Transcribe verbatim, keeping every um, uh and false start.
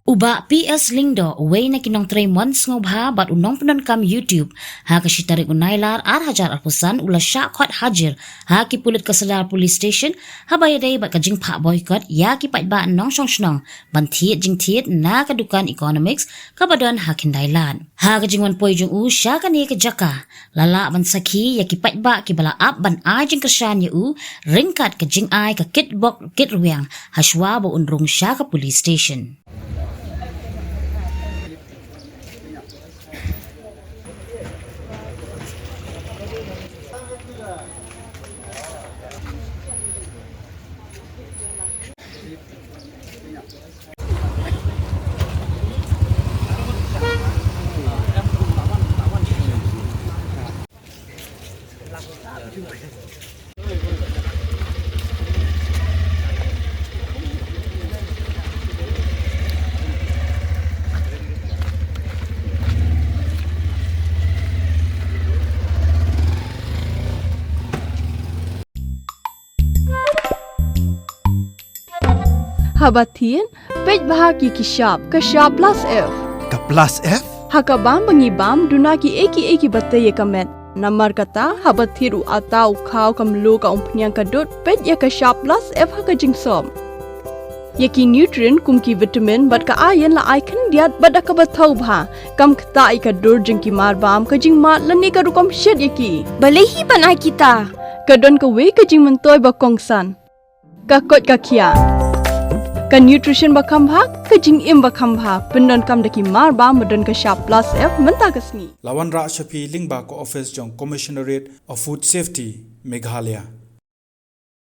U Bah P S Lyngdoh, uwei na ki nongtrei mon sngewbha bad u nongpyndonkam YouTube, ha ka shi tarik u Nailar ar hajar arphew san u la shah khot hajir ha ki pulit ka Sadar Police Station, haba ïadei bad ka jingphah boycott ïa ki paidbah nongshong shnong ban thied jingthied na ka dukan Economics kaba don ha Khyndailad. Ha ka jingwan poi jong u sha kane ka jaka, la lah ban sakhi ïa ki paidbah kiba la ap ban ai jingkyrshan ïa u ryngkat ka jingai ka kit bok kit rwiang hashwa ba un rung sha ka police station. Haba thied, peit bha ki ki shap, ka shap plus F. Ka plus F? Ha ka bam ba ngi bam, duna ki ei ki ei kiba tei ïa ka met. Namar kata, haba thied u atta, u khaw, ka mluh, ka umphniang, ka dud, peit ïa ka shap plus F ha ka jingsop. Ïa ki nutrient kum ki vitamin bad ka iron la ai khyndiat bad da kaba thaw bha. Kam ktah ïa ka dur jong ki mar bam, ka jingmad lane ka rukom shet ïa ki. Balei hi ban ai kita? Ka don kawei ka jingmyntoi ba kongsan. Ka koit ka khiah. Ka nutrition ba kham bha, ka jingim ba kham bha. Pyndonkam da ki mar bam ba don ka shap plus F mynta ka sngi. La wanrah sha phi lyngba ka office jong Commissionerate of Food Safety, Meghalaya.